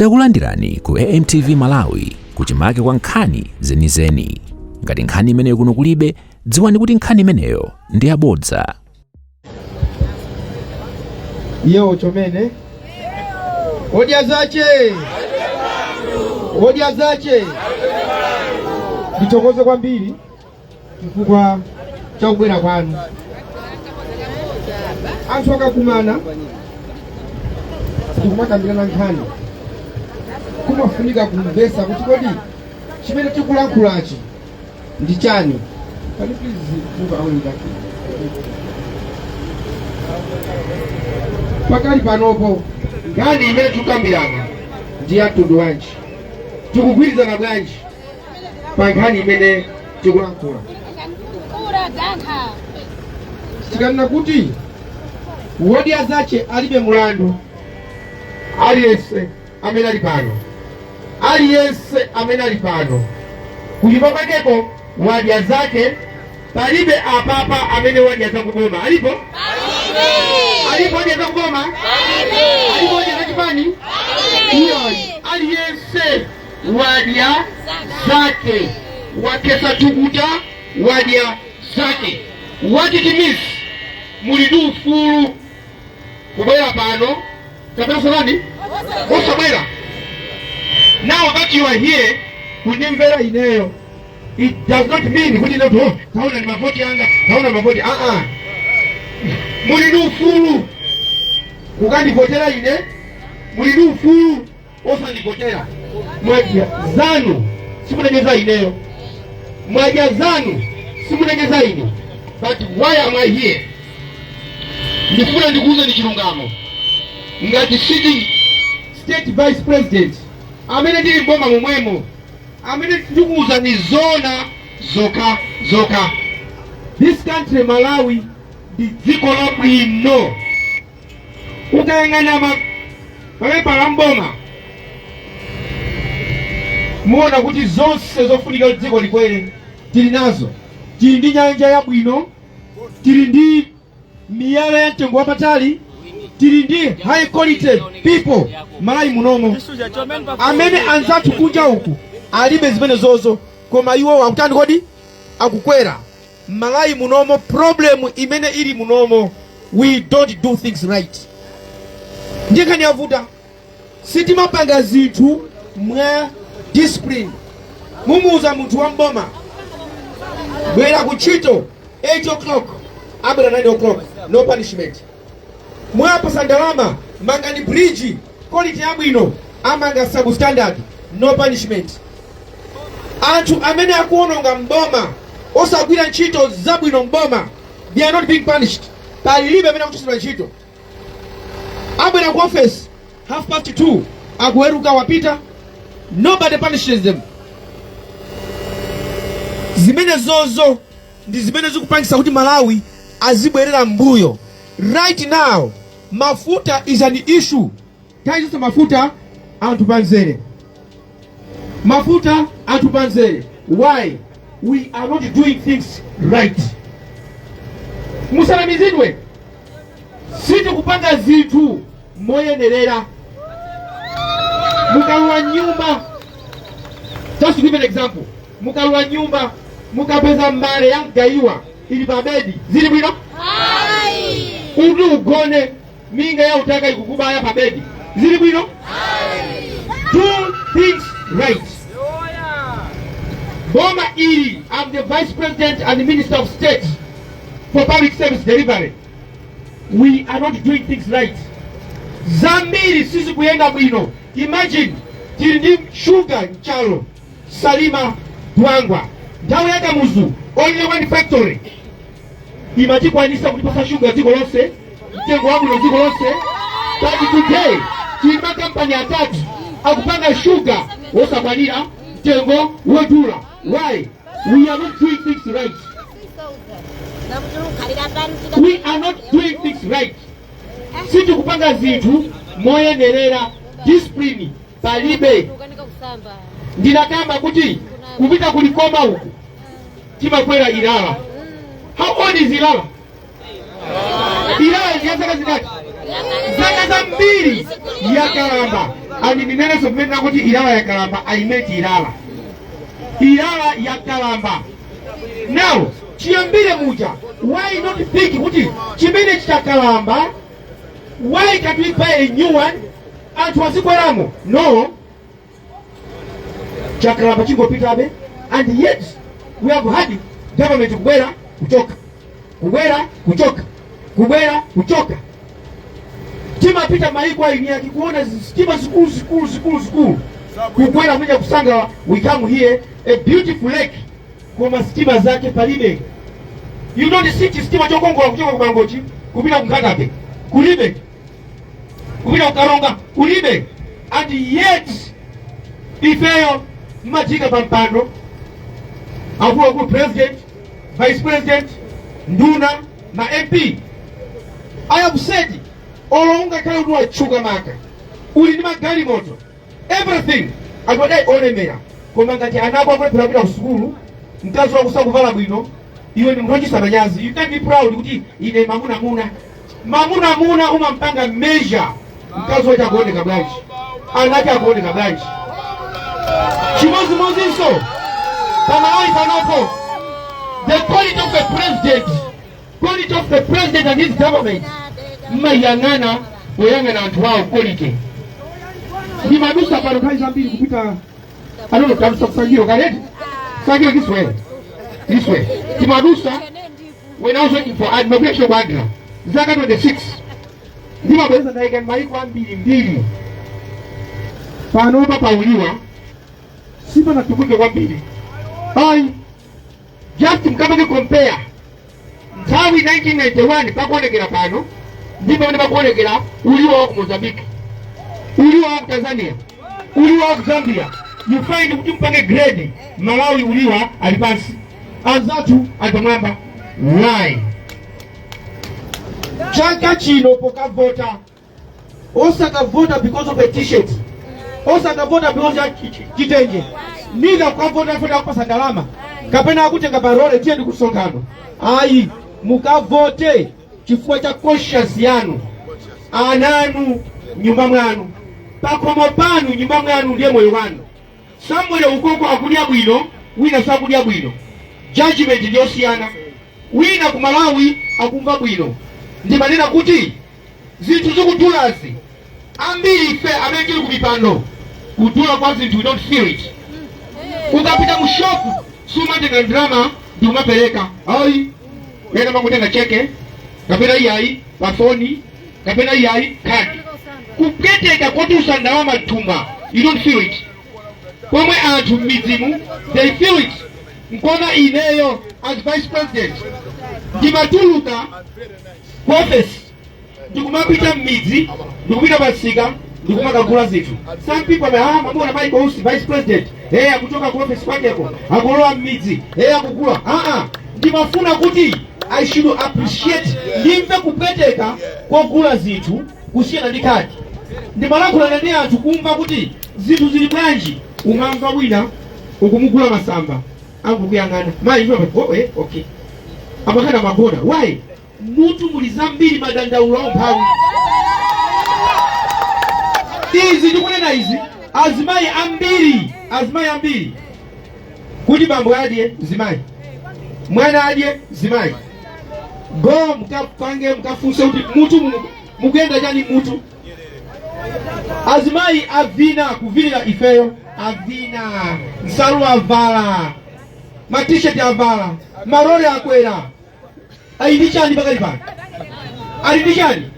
Takulandirani ku AMTV Malawi, kuchimake kwa nkhani zenizeni. Ngati nkhani imeneyo kuno kulibe, dziwani kuti nkhani imeneyo ndi yabodza. Iyo chomene odya zache, odya zache. Ndithokoze kwambiri chifukwa cha kubwera kwanu. Anthu akakumana ndikumakambirana nkhani, kumafunika kumvesa kuti kodi chimene tikulankhulachi ndi chani. Can you please move away that? Pakali panopo nkhani imene tikukambirana ndi ya mtundu wanji? Tikugwirizana bwanji pa nkhani imene tikulankhula? Tikanena kuti wodya zache alibe mulandu, aliyense amene ali pano, aliyense amene ali pano kunyumba kwakeko wadya zake. Palibe apapa amene wadya zakuboma? Alipo? Alipo wadya zakuboma? Alipo wadya zachipani? Iyo, aliyense wadya zake, wakhetsa thukuta, wadya zake. What it means, muli ndi ufulu kubwera pano kapena salani osabwera. Now that you are here kundimvera ineyo, it does not mean kuti ine, oh, taona ni mavoti anga, taona mavoti. Ah ah, muli ndi ufulu kukandivotera ine, muli ndi ufulu osandivotera. Mwadya zanu, simunadye ineyo. Mwadya zanu, simunadye ine. But why am I here? Ndifuna ndikuuze ni chilungamo. Ngati sitting state vice president amene ndili mboma momwemo, amene ndikuuza ni zona zoka zoka, this country Malawi ndi dziko labwino. Ukayang'ana mapepala a mboma, muona kuti zonse zofunika kuti dziko likwere tili nazo. Tili ndi nyanja yabwino, tili ndi miyala ya mtengo wapatali, tili ndi high quality people Malawi munomo, amene anzathu kunja uku alibe zimene zozo, koma iwo akutani kodi? Akukwera. Malawi munomo, problem imene ili munomo, we don't do things right. Ndiye nkhani yavuta, sitimapanga zinthu mwa discipline. Mumuuza munthu wa mboma, "Bwera ku ntchito 8 o'clock," abwera 9 o'clock, no punishment. Mwapasa ndalama, "Mangani bridge quality yabwino," amanga substandard, no punishment. Anthu amene akuononga mboma, osagwira ntchito zabwino mboma, they are not being punished. Palibe amene akuchotsedwa ntchito. Abwera ku office 2:30, akuweruka, wapita. Nobody punishes them. Zimene zozo ndi zimene zikupangisa kuti Malawi azibwerera mbuyo. Right now mafuta is an issue. Nthawi zonse mafuta, anthu panzere, mafuta, anthu panzere. Why? We are not doing things right. Musanamizidwe, sitikupanga zinthu moyenerera. Mukalowa nyumba, just to give an example, mukalowa nyumba mukapeza mbale ya mgayiwa ili pa bedi, zili bwino? Kuti ugone, minga ya utaka ikukubaya pa bedi, zili bwino? Do things right. Boma ili, I'm the vice president and minister of state for public service delivery, we are not doing things right. Zambiri sizikuyenda bwino. Imagine, tili ndi sugar mchalo Salima, Dwangwa. Nthawi ya Kamuzu, only one factory imatikwanisa kutipasa sugar dziko lonse, mtengo wabwino dziko lonse. But today tili makampani atatu akupanga sugar wosakwanira, mtengo wodula. Why? We are not doing things right. We are not doing things right. Sitikupanga zinthu moyenerera, discipline palibe. Ndinakamba kuti kupita kulikoma uku timakwera Ilala. How old is Ilala? Ilala ndi ya zaka zingati? Zaka zambiri, yakalamba. And ndinenenso pamene nakuti Ilala yakalamba, I meant Ilala. Ilala yakalamba. Now chiyambire muja, why not think kuti chimene chitakalamba, why can't we buy a new one, anthu azikweramo? No, chakalamba chingopitabe. And yet we have had government kubwera, kuchoka, kubwera, kuchoka, kubwera, kuchoka. Timapita maiko aini akikuona sitima zikulu zikulu zikulu zikulu kukwera kuja kusanga. We come here, a beautiful lake, koma sitima zake palibe. You don't see chisitima chokongola kuchoka ku Mangochi kupita ku Nkhata Bay, kulibe. Kupita ku Karonga, kulibe. And yet ifeyo mmachika pa mpando, akuluakulu, president, vice president, nduna, ma MP. I have said, olo ungakhale kuti watchuka maka uli ndi magalimoto, everything, anthu adai olemera, koma ngati anako akulephera kupita ku sukulu, mkazi wako sakuvala bwino, iwe ndi munthu wochititsa manyazi. You can't be proud kuti ine mamunamuna. Mamunamuna umampanga measure mkazi wache akuoneka bwanji, anake akuoneka bwanji. Chimodzimodzinso pamalawi panopo, the quality of the president, quality of the president and his government, mmayang'ana poyang'ana anthu awo quality. Ndimadusa pano nthawi zambiri kupita anono, tadusa kusangiro kaleti, Sangiro this way, this way timadusa. When I was working for ndimagwira ku ADRA zaka 26, ndimabweza ndayika maiko ambiri mbiri. Panopa pauliwa sipanatukuke kwambiri ayi. Just mkapange compare nthawi 1991 pakuonekera pano ndi pamene pakuonekera uliwa wa ku Mozambique, uliwa wa ku Tanzania, uliwa wa ku Zambia, you find kuti mpange grade, Malawi uliwa ali pansi, anzathu ali pamwamba. Why? Chaka chino pokavota, osakavota because of a T-shirt, osakavota because ya chitenje, neither kukavota fota kupasa ndalama kapena akutenga parole tiye ndikusonkhano, ayi. Mukavote chifukwa cha conscience yanu. Ananu nyumba mwanu, pakhomo panu, nyumba mwanu ndiye moyo wanu. Samuel ukoko akudya bwino, wina sakudya bwino, judgment ndiyosiyana. Wina ku Malawi akumva bwino. Ndimanena kuti zinthu zikudulazi, ambiri ife amene tili ku mipando, kudula kwa zinthu we don't feel it. Ukapita mu shop sumatenga ndalama ndikumapereka, ayi. Wena mangotenga cheke kapena iyayi pafoni kapena iyayi khadi. Kupweteka kotusa ndalama thumba, you don't feel it, pomwe anthu m'midzimu they feel it. Nkona ineyo as vice president ndimatuluka ku office ndikumapita m'midzi, ndikupita pasika, ndikumakagula zinthu. Some people ame, "Ah, mamuna Michael Usi, vice president, hey, akuchoka ku office kwakeko akulowa m'midzi, hey, akugula." Ah ah, ndimafuna kuti I should appreciate, ndimve kupweteka kogula zinthu kusiyana ndi khadi. Ndimalankhulana ndi anthu kumva kuti zinthu zili bwanji. Umamva wina ukumugula masamba, angukuyang'ana, mayi, oh, eh, okay, amakana magona. Why? Mutu muli zambiri, madandaulo amphawi. Izi ndikunena izi, azimayi ambiri, azimayi ambiri, kuti bambo adye zimayi, mwana adye zimayi. Go mkapange, mkafunse kuti mutu mukuyenda chani mutu. Azimayi avina kuvinira ifeyo, avina nsalu, avala matisheti, avala marole, akwera, ali ndi chani pakali pano? Ali ndi chani?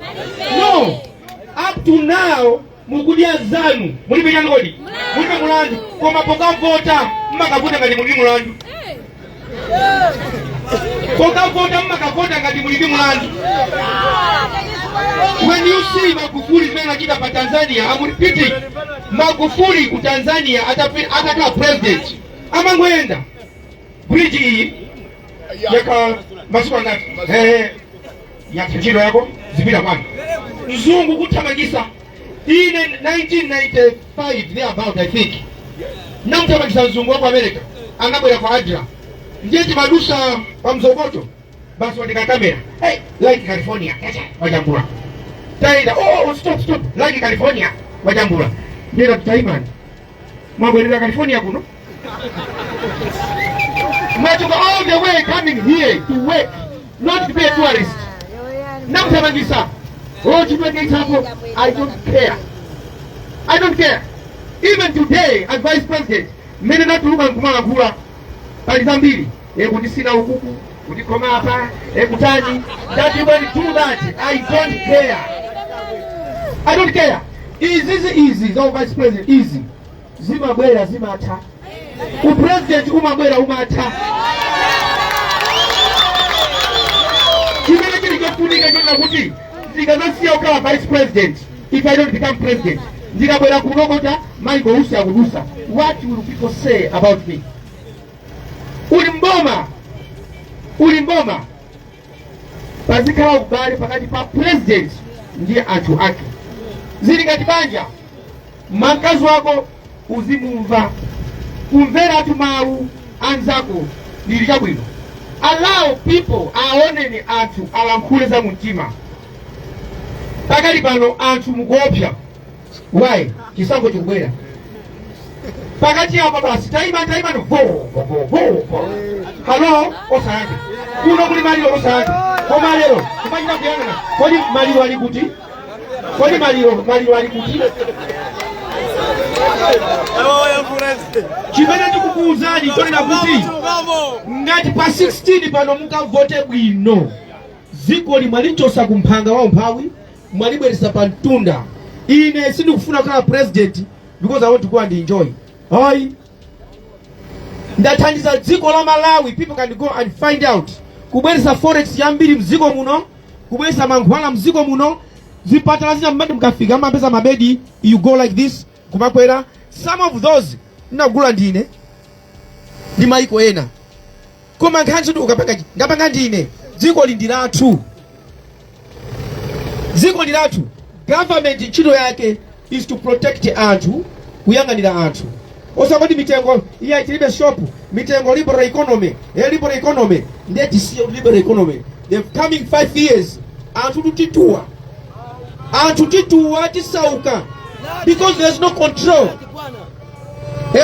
No, up to now mukudya zanu, mulibe chani kodi? Mulibe mulandu. Koma pokavota mmakavota ngati muli ndi mulandu. Pokavota mmakavota ngati muli ndi mulandu. When you see Magufuli zimene anachita pa Tanzania, I'm repeating, Magufuli ku Tanzania atakhala president amangoyenda, bridge iyi yakhala masiku angati? Yatha ntchito yako, zipita kwanu. Mzungu kuthamangisa. Ine 1995 thereabout, I think, namuthamangisa mzungu wa ku America, anabwera kwa ADRA. Ndiye timadusa pa Mzokoto, basi watika kamera, "Hey, like California." Wajambula, taenda, Oh, stop, stop, like California." Wajambula. Ndera tutaimani, mwabwerera California kuno, mwachoka all the way coming here to work, not to be a tourist. Namuthamangisa. Oh, chipweke. I don't care, I don't care. Even today as vice president, mmene natuluka nkumalankhula, pali zambiri kundisina ukuku, kundikhoma apa, kutani that. You can do that, I don't care, I don't care. Izizi, izi za vice president izi zimabwera, zimatha. Upresident umabwera, umatha. Chimene chili chofunika chonena kuti ndikazasiya kukhala vice president, if I don't become president, ndikabwera kunokota Michael Usi akudusa, what will people say about me? Uli mboma, uli mboma, pazikhala ubale pakati pa president ndi anthu ake. Zili ngati banja, mkazi wako uzimumva. Kumveratu mawu anzako ndili chabwino. Allow people, aoneni anthu alankhule za mumtima. Pakali pano anthu mukuopsa. Why? Chisankho chikubwera pakati apa. Basi, taima, taima, vo vo vo vo, hello, osayankha. Kuno kuli maliro, osayankha. Koma lero kumachita kuyang'ana, kodi maliro ali kuti? Kodi maliro, maliro ali kuti? Chimene ndikukuwuzani chonena kuti ngati pa 16 pano mukavote bwino, dziko limwalichosa kumphanga wa umphawi, mwalibweresa pa mtunda. Ine sindikufuna kukhala president because I want to go and enjoy. Ayi, ndathandiza dziko la Malawi. People can go and find out. Kubweresa forex yambiri mdziko muno, kubweresa mankhwala mdziko muno, zipatala zina mmati mukafika mapeza mabedi, you go like this kumakwera. Some of those ndinagula ndine ndi maiko ena. Koma nkhani zoti ukapanga, ndapanga ndine. Dziko li ndi lathu, dziko ndi lathu. Government ntchito yake is to protect anthu, kuyang'anira anthu. Osangoti mitengo iya, tilibe shop, mitengo, liberal economy, liberal economy. Ndiye tisiye liberal economy. The coming 5 years anthu tutituwa, anthu tituwa, tisauka because there's no control.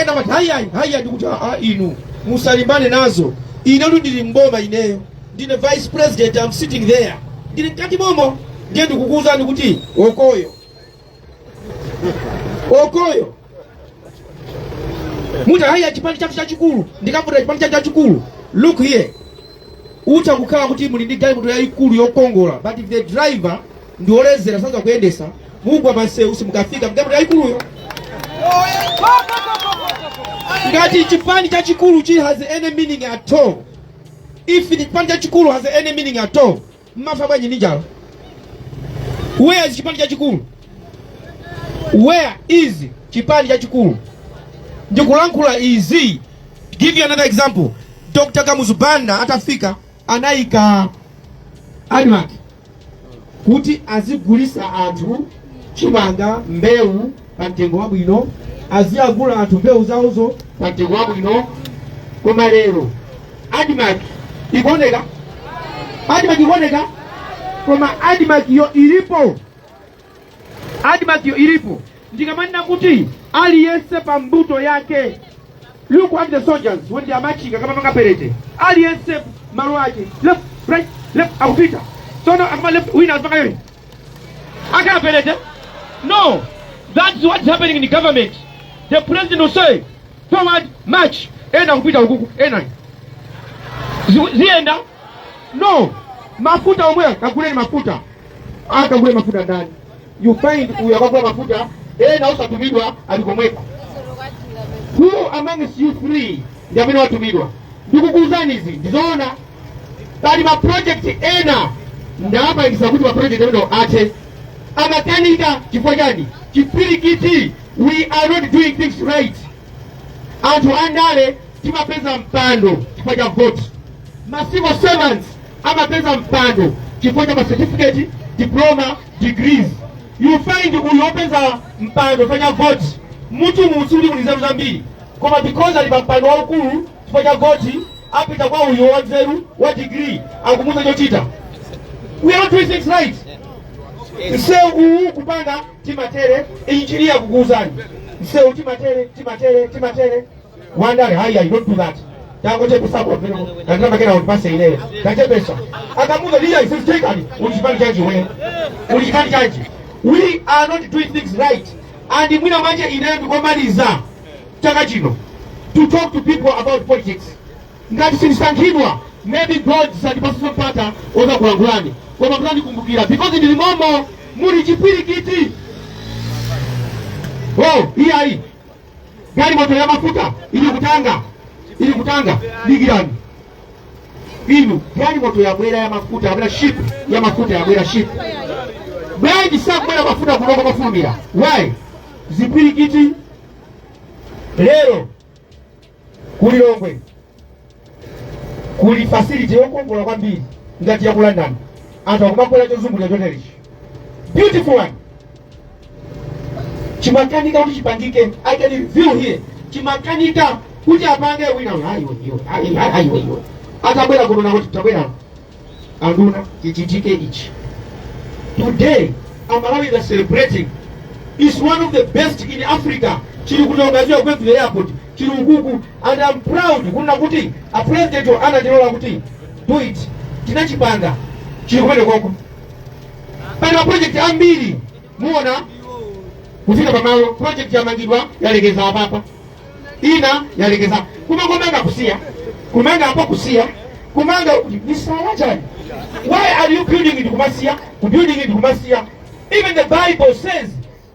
Ena mati hayi hayi, ndikuti ah, inu musalimbane nazo. Inetu ndili mboma, ineyo ndine vice president, I'm sitting there, ndili mkati momo. Ndiye ndikukuwuzani kuti okoyo, okoyo muti haya, chipani chathu chachikulu, ndikavuta chipani chathu chachikulu. Look here, utha kukhala kuti muli ndi galimoto yayikulu yokongola, but if the driver ndi olezera, sanza kuyendesa, mugwa pansewu, simukafika mgalimoto yayikuluyo. Ngati chipani chachikulu chi has any meaning at all, if chipani chachikulu has any meaning at all, mmafa bwanji ndi njala? Where is chipani chachikulu? Where is chipani chachikulu? Ndikulankhula izi, give you another example. Dr Kamuzu Banda atafika anayika ADMARC kuti azigulisa anthu chimanga, mbewu pa mtengo wabwino, aziyagula anthu mbewu zawozo pa mtengo wabwino. Koma lero ADMARC ikuoneka? ADMARC ikuoneka, koma ADMARC yo ilipo? ADMARC yo ilipo? Ndikamanena kuti aliyense pa mbuto yake, look at the soldiers when they are marching, akamapanga parade, aliyense malo ake, left, right, left, akupita. Tsono akama left, wina azipanga yoyi, akhala parade? No. That's what's happening in the government. The president will say, "Forward march." Ena kupita ukuku, ena ziyenda? No. Mafuta omwe kaguleni mafuta, akagule mafuta ndani? You find uyu akagula mafuta, ena osatumidwa ali komweko. Who amongst you three ndi amene watumidwa? Ndikukuwuzani, izi ndizoona. Pali ma project ena ndapangisa kuti ma project amene athe, amakanika. Chifukwa chani? Chipwirikiti. We are not doing things right. Anthu andale timapeza mpando chifukwa cha vote. Ma civil servants amapeza mpando chifukwa cha ma certificate, diploma, degrees. You find uyu wopeza mpando chifukwa cha vote, mutu musi uli muli nzeru zambiri, koma because ali pa mpando waukulu chifukwa cha vote, apita kwa uyu wanzeru wa degree, akumuza chochita. We are not doing things right. Msewu uwu kupanga timatere, engineer kukuuzani. Msewu timatere, timatere, timatere. Wandale, haya, you don't do that. Tangochepesako kandalama kena utipase ineyo, tachepesa. Akamuza liya isisitekani. Uli chipani chanji we? Uli chipani chanji? We are not doing things right. And mwina manje ineyo ndikomaliza chaka chino to talk to people about politics. Ngati sindisankhidwa, maybe God sandipasenso mpata oza kulangulani, koma muzandikumbukira because ndili momo muli chipwirikiti. Oh, iyayi, galimoto ya mafuta ili kutanga, ili kutanga. Dikirani inu, galimoto yabwera ya mafuta kapena ship ya mafuta yabwera, ship bwanji sakubwera mafuta kuloko mafulumira? Why? Zipwirikiti. Lero kulilongwe kuli facility yokongola kwambiri ngati ya ku London. Anthu akumakwera chozungulira choterechi, beautiful one. Chimakanika kuti chipangike. I can review here, chimakanika kuti apange. Wina ayiwe iwe, ayiwe iwe, atabwera kuno nakuti tabwera anduna, chichitike ichi. Today Amalawi are celebrating. Is one of the best in Africa. Chili kutongaziwa going to the airport, chili ukuku. And I'm proud kunena kuti a president anatilola kuti do it. Tinachipanga, chili kumene koko. Pali ma project ambiri muona kufika pamalo, project yamangidwa, yalekeza apapa, ina yalekeza kumangomanga, kusiya kumanga apo, kusiya kumanga. Misala chani? Why are you building it kumasiya, building it kumasiya? Even the Bible says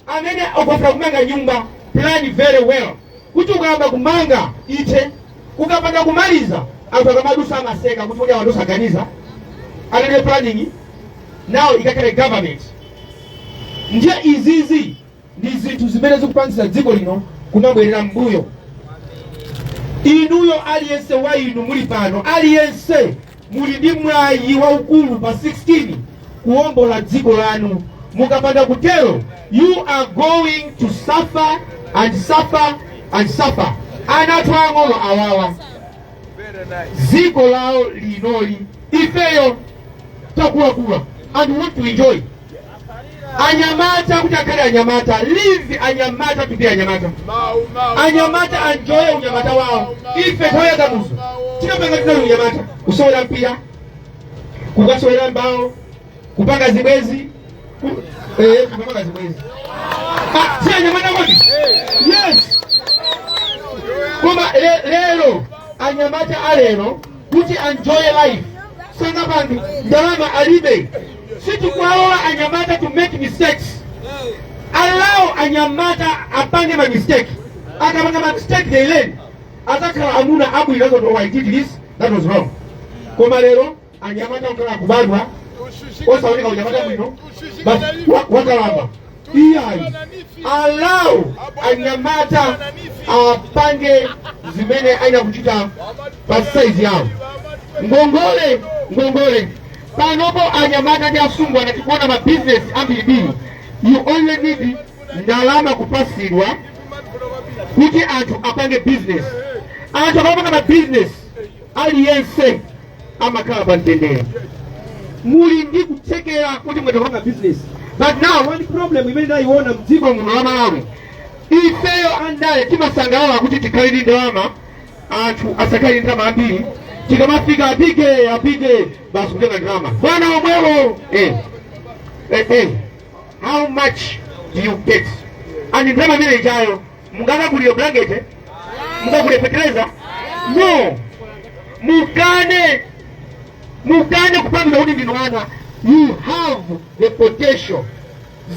amene ukafuna kumanga nyumba, plan very well, kuti ukayamba kumanga ite, ukapanda kumaliza, anthu akamadusa amaseka kuti kodi anthu osaganiza analibe planning. Now ikakhale government. Ndiye izizi ndi zinthu zimene zikupangisa dziko lino kumabwerera mbuyo. Inuyo, aliyense wa inu muli pano, aliyense muli ndi mwayi waukulu pa 16 kuwombola dziko lanu. Mukapanda kutero, you are going to suffer and suffer and suffer. Ana athu ang'ono awawa, dziko lawo linoli, ifeyo takulakula and we want to enjoy. Anyamata kuti akhale anyamata, leave anyamata to be anyamata. Anyamata enjoy unyamata wawo. Ife nthawi ya Kamuzu tinapanga, tinali unyamata, kusewera mpira, kukasewera mbawo, kupanga zibwezi, kupanga zibwezi. Ah, si anyamata kodi? Yes. Koma lero anyamata alero kuti enjoy life sangapange, ndalama alibe. Sitikuwalola anyamata to make mistakes. Allow anyamata apange ma mistake. Akapanga ma mistake, they learn, azakhala amuna abwino. Azoti, "Oh, I did this, that was wrong." Koma lero anyamata okhala kubadwa osaoneka unyamata bwino, but wakalamba. Iyayi, allow anyamata apange zimene aina kuchita pa size yawo. Ngongole, ngongole. Panopo anyamata ndi asungwana tikuona ma business ambirimbiri. You only need ndalama kupasidwa kuti anthu apange business. Anthu akapanga ma business, aliyense amakhala pa mtendere. Muli ndi kuthekera kuti mwete kupanga business. But now one problem imene ndayiona mdziko muno la Malawi, ifeyo andale timasangalala kuti tikhale ndi ndalama, anthu asakhale ndi ndalama ambiri. Tikamafika, apike apike basi, kutenga ndalama bwana omwewo. Eh, eh, how much do you get? And ndalama imene ichayo mungakagulire blanket? Mukagulire fertilizer? No. Mukane, mukane kupangidwa kuti ndinu ana. You have the potential.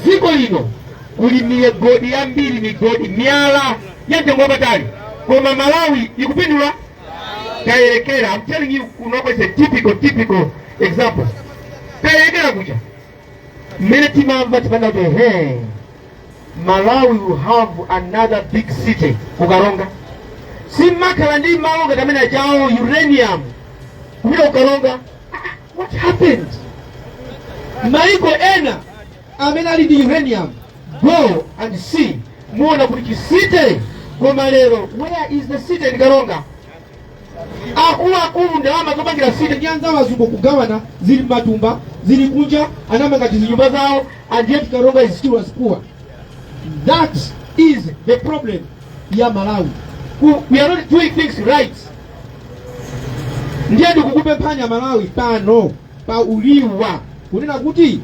Dziko lino kuli migodi yambiri, migodi, miyala ya mtengo wapatali, koma Malawi ikupindula? Kayelekera, I'm telling you, kunoko is a typical, typical example. Kayelekera kucha mmene timamva tipanda kuti he, Malawi will have another big city kuKaronga. Simakhala ndi malo ngati amene achawo, uranium kupita kuKaronga. Ah, what happened? Maiko ena amene ali ndi uranium, go and see, muona kuti chi city. Koma lero where is the city in Karonga? Akuluakulu, ndalama zopangira city ndi anzawo azungu kugawana, zili m'matumba, zili kunja, anamanga tizinyumba zawo, and yet Karonga is still as poor. That is the problem ya Malawi. We are not doing things right. Ndiye ndikukupemphani Malawi pano pa Uliwa kunena kuti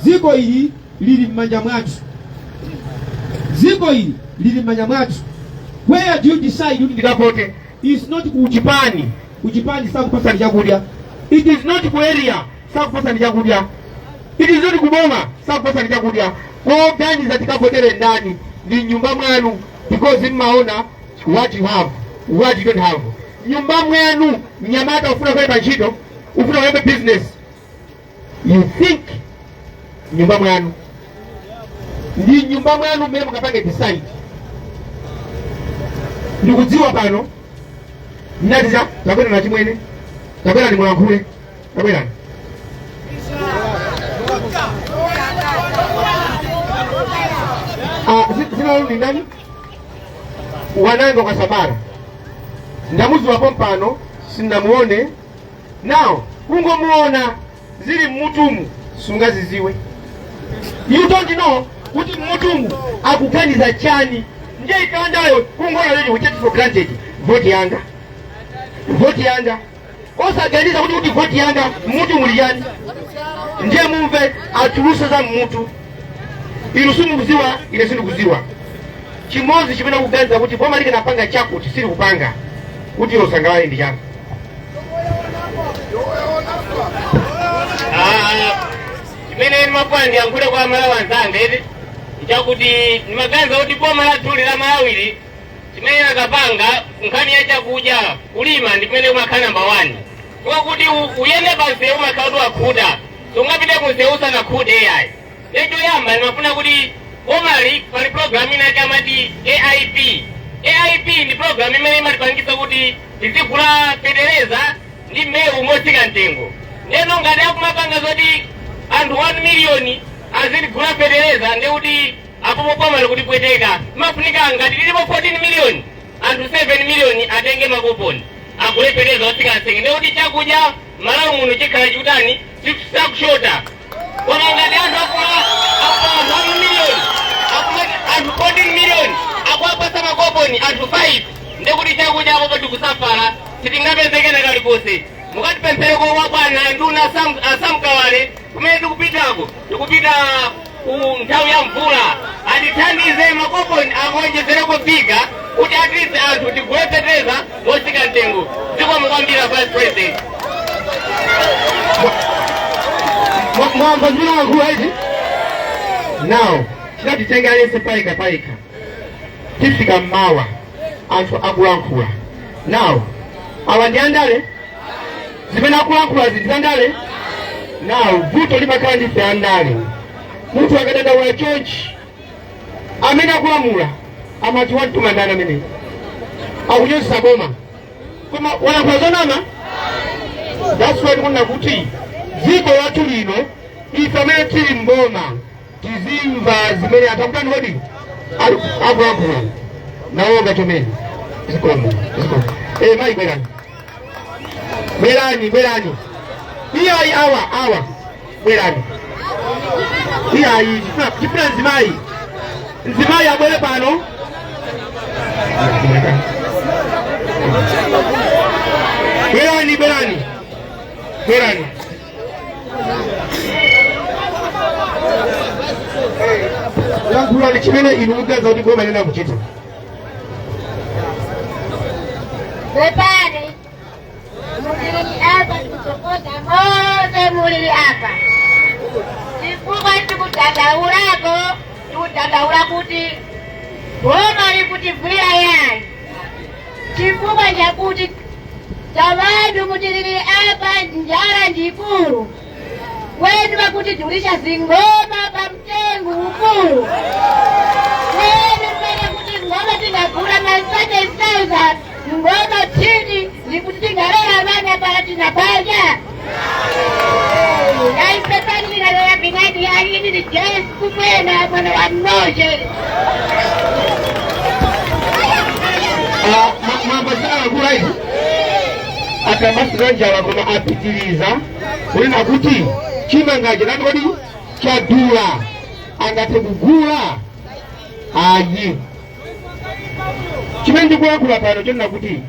dziko ili lili m'manja mwathu, dziko ili lili m'manja mwathu. Where do you decide kuti ndikavote is not ku chipani. Ku chipani sakupasani chakudya. It is not ku area, sakupasani chakudya. It is not kuboma, sakupasani chakudya. Koganiza tikavotere ndani ndi nyumba mwanu, because mmaona what you have, what you don't have. Nyumba mwanu, mnyamata ufuna kuyamba ntchito, ufuna kuyamba business, you think nyumba mwanu, ndi nyumba mwanu mmene mukapange decide. Ndikudziwa pano mnatiza tabwera na chimwene, tabwera ndimulankhule, tabwerani. Ah, zina lanu ndi ndani? Wananga Kasabara, ndamuziwapo mpano, sinamuone now, kungomuona zili mmutumu sungaziziwe. You don't know kuti mmutumu akuganiza chani. Ndiye ikandayo kungoona lero, we take for granted voti yanga, voti yanga, osaganiza kuti voti yanga mmutu muli chani. Ndiye mumve atuluse za mmutu. Inu simukuziwa, ine sindikuziwa. Chimodzi chimene kuganiza kuti boma likanapanga chakuti sili kupanga kuti iwe usangalale ndi chanu. Ah, chimene ndimafuna ndiyankhule kwa Malawi anzanga eti nchakuti ndimaganiza kuti boma lathuli la Malawili chimene akapanga nkhani ya chakudya, kulima ndi kumene kumakhala namba 1, kwa kuti uyende pa msewu umakhala kuti wakhuta, sungapite ku msewu usanakhute iyayi. Choyamba ndimafuna kuti bomali, pali program ina yake amati AIP. AIP ndi program imene imatipangisa kuti tizigula fetereza ndi mbewu motsika mtengo. Ndeno ngati akumapanga zoti anthu 1 miliyoni azigula fetereza, ndi kuti apopo boma likutipweteka. Imafunika ngati tilipo 14 miliyoni, anthu 7 miliyoni atenge makuponi agule fetereza otsika mtengo, ndi kuti chakudya Malawi muno chikhala chikutani? Chikushota. Koma ngati anthu akuma anthu 1 miliyoni, akuma anthu 14 miliyoni akuwapasa makoponi anthu 5, ndikuti chakudya apopo tikusafala, sitingapezekena kalikonse. Mukatipemphereko kwa bwana nduna asamkawale kumene tikupitako, tikupita ku nthawi ya mvula, atithandize makoponi akuonjezereko figure kuti at least anthu tigule fetereza motsika mtengo. Zikomo kwambiri, Vice President. Mwamva zimene walankhula izi? Now tinatitenga aliyense payekha payekha, tifika mmawa anthu akulankhula. Now awa ndi andale, zimene akulankhula zinthu andale. Now vuto limakhala ndife andale. Munthu akadandaula chonchi, amene akulamula amati wamtuma ndani amene akunyozesa boma, koma walankhula zonama. That's why tikunena kuti dziko lathu lino, ife amene tili mboma tizimva zimene anthu akutani kodi akulankhula. Nawonga chomene. Zikomo, zikomo. Eh, mayi, bwerani, bwerani, bwerani. Iyayi, awa awa, bwerani. Iyayi, tifuna mzimayi, mzimayi abwere pano. Bwerani, bwerani, bwerani. Lankhulani chimene inu muganiza kuti boma inena kuchita. Pepani, mulili apa, tikutokoza mose mulili apa chifukwa tikudandaulako, tikudandaula kuti boma likutivwira yayi, chifukwa chakuti tavantu mutilili apa njala ndikulu kwetu, vakutijulisha zingoma pa mtengo ukulu kwetu, pene kuti ngoma tingagula ma 30,000 ngoma chini nikuti tingalera vana pala tinapanya. Aipepani linaloya binadi alini ni Jesu kukwena mwana wa mnoje. Ah, mwamva zimene alankhula izi? Akamasira njala, koma apitiriza kunena kuti chimangachi nati kodi chadula, angathe kugula ayi. Chimene ndikuyankhula pano chonena kuti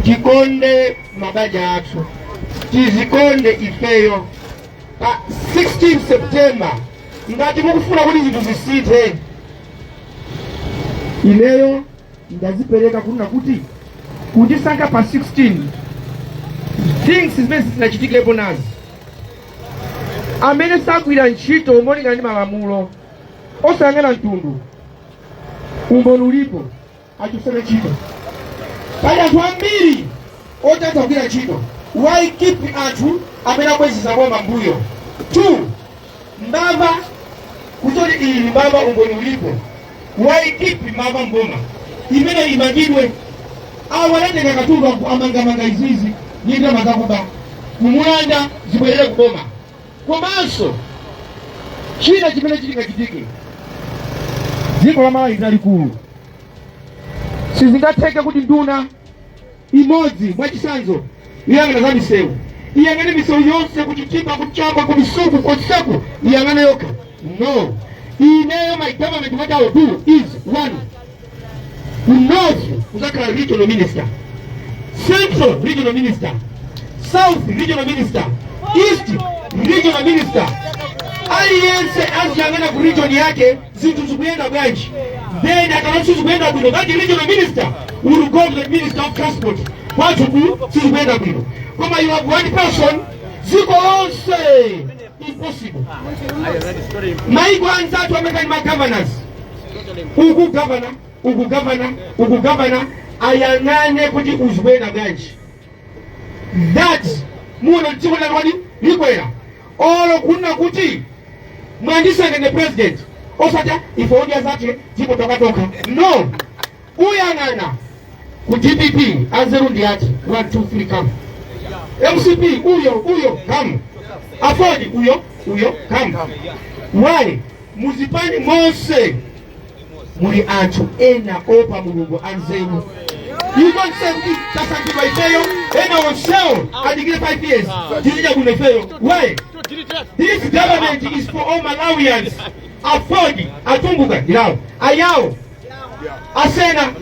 tikonde mabanja athu, tizikonde ifeyo. Pa 16 September, ngati mukufuna kuti zinthu zisinthe, ineyo ndazipereka kunena kuti kundisankha pa 16, things zimene zizinachitikepo nazi: amene sagwira ntchito molingana ndi malamulo, osayang'ana mtundu, umboni ulipo, achosere ntchito. Pali anthu ambiri otatha kugwira ntchito. Why keep anthu amene abwezeza boma mbuyo? Two, mbava, kutoti iyi ni mbava, umboni ulipo. Why keep mbava mboma? Imene imangidwe. Awo anatenga katundu amangamanga izizi ndi ndalama zakuba, kumulanda, zibwerere kuboma. Komanso china chimene chingachitike, dziko la Malawi lalikulu, sizingatheke kuti nduna imodzi, mwachisanzo iyang'ana za misewu, iyang'ane misewu yonse kuchitimba, kuchamba, kumisuku, konseku, iyang'ane yokha. No. Ineyo, my government, what I will do is, one, ku north kuzakhala regional minister, central regional minister, south regional minister, east regional minister. Aliyense aziyang'ana ku region yake zinthu zikuyenda bwanji. Then akaona sizikuyenda bwino, that regional minister will go to the minister of transport, kwathu ku sizikuyenda bwino. Koma you have one person, dziko lonse, impossible. Maiko anzathu amekani ma governors, uku governor, uku governor, uku governor, ayang'ane kuti uzikuyenda bwanji. That muno dziko linakwadi likwera. Olo kunena kuti mwandisankha president, osati ife Odya Zake dziko tokatoka. No, uyang'ana ku DPP anzeru ndi ati, 1 2 3, come. MCP uyo, uyo, come. AFORD uyo, uyo, come. Why? Muzipani monse muli anthu ena opa Mulungu, anzeru. You don't say kuti tasankhidwa ifeyo, ena onsewo adikire 5 years, tizidya bwino ifeyo. Why? This government is for all Malawians. AFORD, Atumbuka ndilawo, Ayawo, Asena,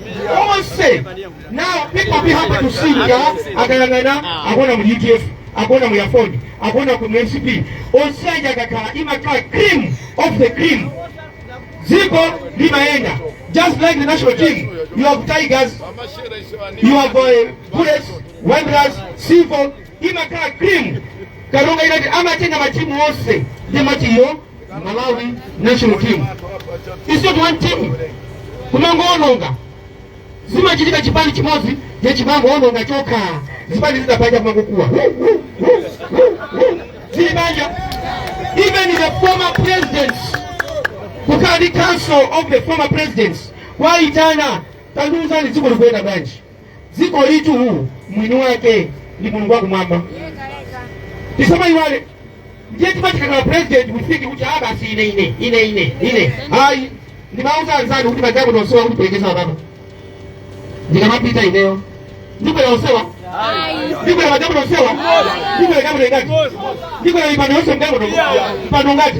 onse. Now people be happy to see nga akayang'ana, akuona mu UDF, akuona mu AFORD, akuona ku MCP, onse aja akakhala, imakhala cream of the cream, dziko limayenda. Just like the national team, you have Tigers, you have Bullets, Wanderers, Silver, imakhala cream. Karonga United, amatenga matimu onse ndimatiyo Malawi national team. It's not one team kumangoononga. Zimachitika chipani chimodzi ndiye chimangoononga chokha. Zipani zidapanja kumangokuwa zili banja. Even the former presidents, kukhala ndi council of the former presidents, wayitana, tandiuzani, dziko likuyenda bwanji? Dziko litu mwini wake ndi Mulungu wakumwamba, tisamayiwale. Ndiye timatikakala president, we think kuti ah, basi, ine, ine, ine, ine, ine. Ayi, ndimauza anzanu kuti majabu onsewa kuti perekeza baba, ndikamapita ineyo ndikwera onsewa, ndikwera majabu onsewa, ndikwera gamoto ingati, ndikwera mipando yonse mgamoto, mpando ngati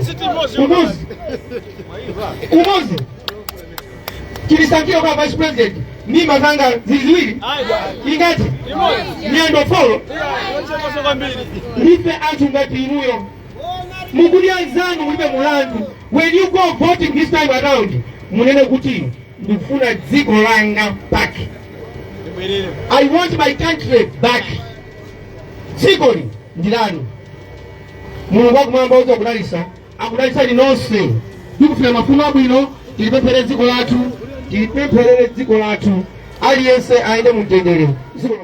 umuzi umuzi tilisankhira kwa vice president. Mimba zanga zili ziwiri, ingati, miyendo four. Ndife anthu ngati inuyo, mukudya nzanu, mulibe mulandu. When you go voting this time around, munene kuti ndikufuna dziko langa back, I want my country back. Dzikoli ndi lanu. Mulungu wakumwamba uza kudalisa, akudalisani nonse. Ndikufuna mafuno abwino. Tilipemphere dziko lathu, tilipempherere dziko lathu, aliyense ayende mumtendere dziko.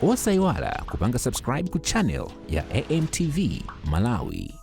Osayiwala kupanga subscribe ku channel ya AMTV Malawi.